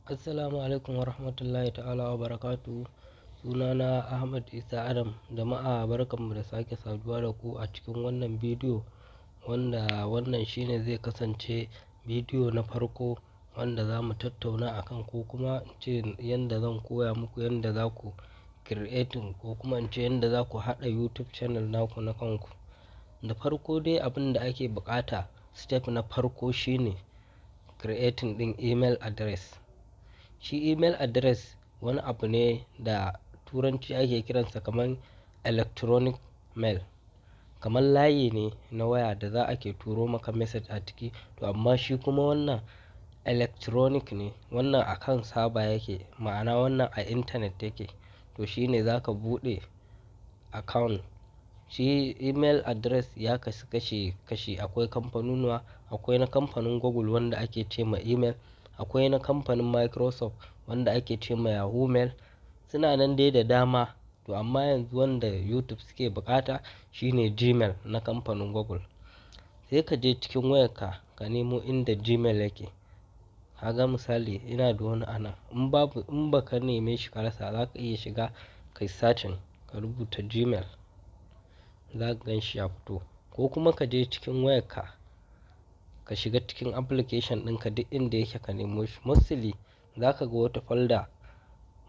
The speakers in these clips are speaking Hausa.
Assalamu alaikum wa rahmatullahi ta'ala wa barakatuhu. Sunana Ahmad Isa Adam. Jama'a, barkanmu da sake saduwa da ku a cikin wannan bidiyo, wanda wannan shine zai kasance bidiyo na farko wanda za mu tattauna akan, ko kuma in ce yanda zan koya muku yanda za ku creating, ko kuma in ce yanda za ku haɗa YouTube channel naku na kanku. Da farko dai, abin da ake buƙata, step na farko, shine creating ɗin email address. Shi email address wani abu ne da Turanci ake kiransa kamar electronic mail. Kamar layi ne na waya da za a ke turo maka message a ciki. To, amma shi kuma wannan electronic ne, wannan a kan server yake, ma'ana wannan a internet yake. To, shi ne za ka buɗe account. Shi email address ya kasu kashi kashi. Akwai kamfanunuwa, akwai na kamfanin Google wanda ake ce ma email, akwai na kamfanin Microsoft wanda ake ce ma Yahoo Mail. Suna nan dai da dama. To, amma yanzu wanda YouTube suke buƙata shine Gmail na kamfanin Google. Sai ka je cikin wayarka ka nemo inda Gmail yake. Kaga misali, ina da wani anan. In babu, in ba ka neme shi ka rasa, za ka iya shiga kai searching, ka rubuta Gmail. Za ka gan shi ya fito. Ko kuma ka je cikin wayarka, ka shiga cikin application ɗinka, duk inda yake ka nemo shi. Mostly za ka ga wata folder,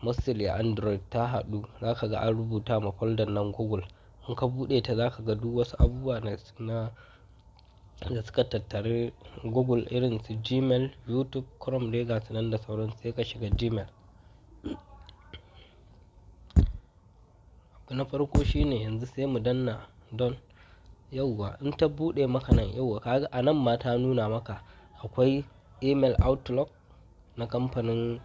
mostly Android, ta haɗu. Za ka ga an rubuta ma folder nan Google. In ka buɗe ta, za ka ga duk wasu abubuwa na da suka tattari Google, irin su Gmail, YouTube, Chrome dai, gasu nan da sauran. Sai ka shiga Gmail. Abu na farko shine yanzu sai mu danna don yauwa. In ta buɗe maka nan, yauwa, ka ga a nan ma ta nuna maka akwai email Outlook na kamfanin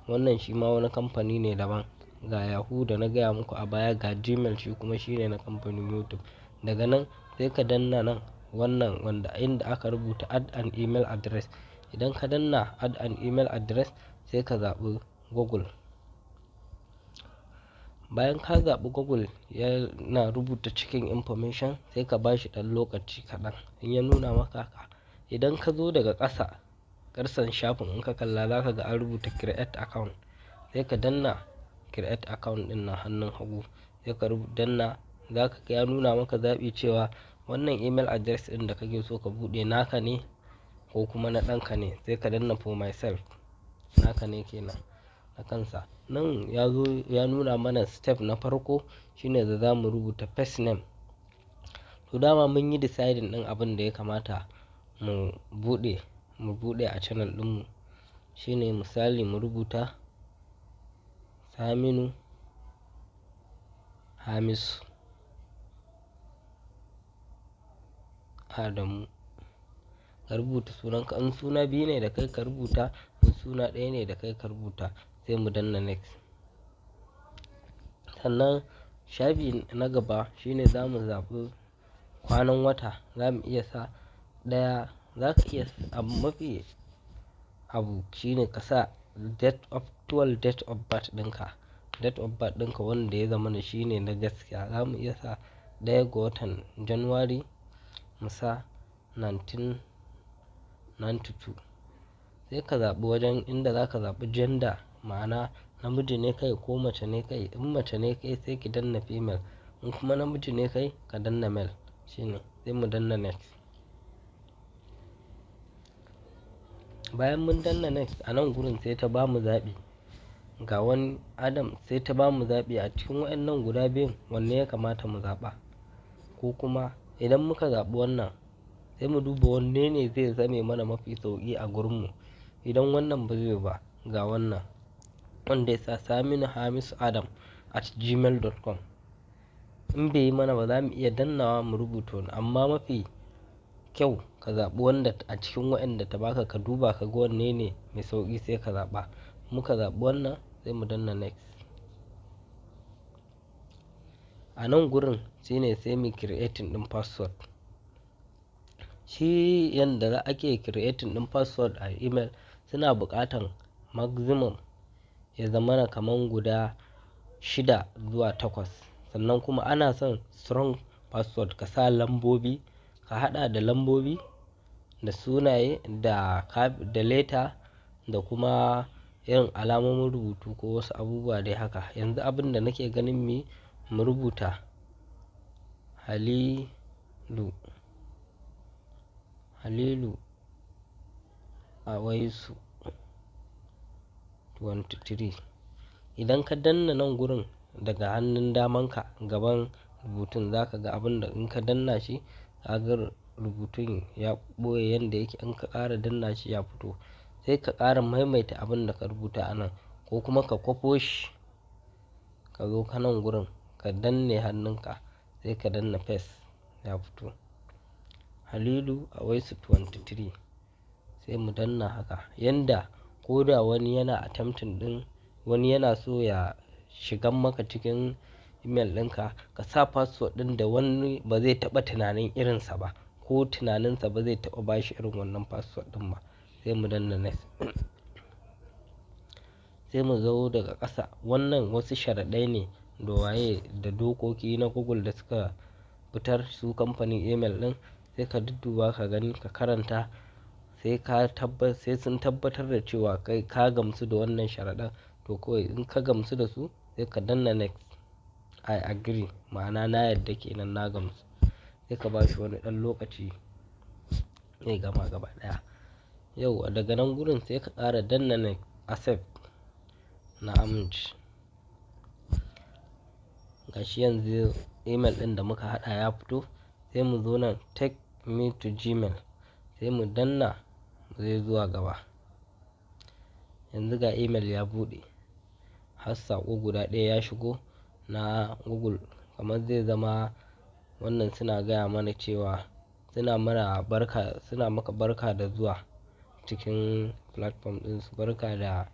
wannan, shi ma wani kamfani ne daban. Ga Yahoo da na gaya muku a baya, ga Gmail, shi kuma shine na kamfanin YouTube. Daga nan sai ka danna nan, wannan wanda inda aka rubuta "Add an email address". Idan ka danna "Add an email address", sai ka zaɓi Google. Bayan ka zaɓi Google, yana rubuta cikin information, sai ka ba shi ɗan lokaci kaɗan. In ya nuna maka haka, idan ka zo daga ƙasa, ƙasan shafin, in ka kalla za ka ga an rubuta "Create account". Sai ka danna "Create account" ɗin nan hannun hagu. Sai ka danna, za ka ga ya nuna maka zaɓi cewa wannan email address ɗin da kake so ka buɗe naka ne ko kuma na ɗanka ne. Sai ka danna "For myself", naka ne kenan na kansa. Nan ya zo ya nuna mana step na farko shine da za mu rubuta first name. To, dama mun yi deciding ɗin abin da ya kamata mu buɗe a channel ɗinmu. Shine misali mu rubuta Saminu Hamisu Adamu. Ka rubuta sunanka. In suna biyu ne da kai, ka rubuta, in suna ɗaya ne da kai, ka rubuta. Sai mu danna "Next". Sannan shafi na gaba shine za mu zaɓi kwanan wata. Za mu iya sa ɗaya, za ka iya, abu mafi abu shine ka sa date of actual date of birth ɗinka. Date of birth ɗinka wanda ya zama na shine na gaskiya. Za mu iya sa 1 ga watan January, mu sa 1992. Sai ka zaɓi wajen inda za ka zaɓi gender, ma'ana namiji ne kai ko mace ne kai. In mace ne kai, sai ki danna female. In kuma namiji ne kai, ka danna male. Shine sai mu danna "Next". Bayan mun danna "Next", a nan gurin sai ta bamu zaɓi. Ga wani Adam, sai ta bamu zaɓi a cikin waɗannan guda biyun, wanne ya kamata mu zaɓa. Ko kuma idan muka zaɓi wannan, sai mu duba wanne ne zai zame mana mafi sauƙi a gurinmu. Idan wannan ba zai ba, ga wannan wanda ya sa SaminuHamisuAdam@gmail.com. In bai yi mana ba, za mu iya dannawa mu rubuta wani, amma mafi kyau ka zaɓi wanda a cikin waɗanda ta baka, ka duba ka ga wanne ne mai sauƙi, sai ka zaɓa. Muka zaɓi wannan, sai mu danna "Next". A nan gurin shine sai mu creating ɗin password. Shi yanda ake creating ɗin password a email, suna buƙatan maximum ya zamana kaman guda shida zuwa takwas. Sannan kuma ana son strong password, ka sa lambobi, ka haɗa da lambobi da sunaye da letter da kuma irin alamomin rubutu ko wasu abubuwa dai haka. Yanzu abin da nake ganin mu rubuta Halilu, Halilu Awaisu 23. Idan ka danna nan gurin daga hannun damanka gaban rubutun, za ka ga abin da in ka danna shi, ka ga rubutun ya ɓoye yanda yake. In ka ƙara danna shi ya fito. Sai ka ƙara maimaita abin da ka rubuta a nan ko kuma ka kwafo shi ka zo ka nan gurin ka danne hannunka sai ka danna paste, ya fito. Halilu Awaisu 23. Sai mu danna haka yanda ko da wani yana attempting ɗin, wani yana so ya shigan maka cikin email ɗinka, ka sa password ɗin da wani ba zai taɓa tunanin irinsa ba ko tunaninsa ba zai taɓa bashi irin wannan password ɗin ba. Sai mu danna next. Sai mu zo daga ƙasa. Wannan wasu sharaɗai ne da waye da dokoki na Google da suka fitar su kamfanin email ɗin. Sai ka dudduba ka gani ka karanta, sai ka sai sun tabbatar da cewa kai ka gamsu da wannan sharaɗan. To kawai in ka gamsu da su sai ka danna next. I agree, ma'ana na yarda ke nan, na gamsu. Sai ka bashi wani ɗan lokaci zai gama gaba ɗaya. Yauwa, daga nan gurin sai ka ƙara danna next, accept, na amince. Gashi yanzu email ɗin da muka haɗa ya fito. Sai mu zo nan take me to Gmail, sai mu danna zai zuwa gaba. Yanzu ga email ya buɗe. Har saƙo guda ɗaya ya shigo na Google, kamar zai zama wannan suna gaya mana cewa suna mana barka, suna maka barka da zuwa cikin platform ɗinsu. Barka da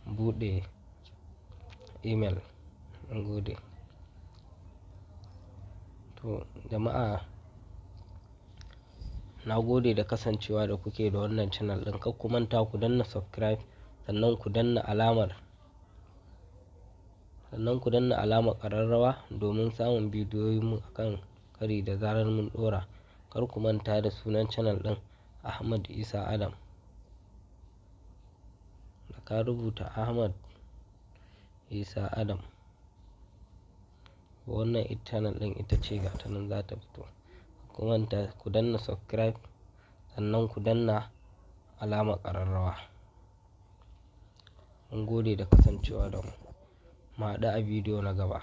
buɗe email. Mun gode. To jama'a, na gode da kasancewa da kuke da wannan channel ɗin. Kar ku manta ku danna subscribe, sannan ku danna alamar ƙararrawa domin samun bidiyoyinmu a kan kari da zarar mun ɗora. Kar ku manta da sunan channel ɗin, Ahmad Isa Adam. Da ka rubuta Ahmad Isa Adam, wannan channel ɗin ita ce, ga ta nan za ta fito. Ku manta ku danna subscribe sannan ku danna alamar ƙararrawa. Mun gode da kasancewa da mu. Mu haɗu a bidiyo na gaba.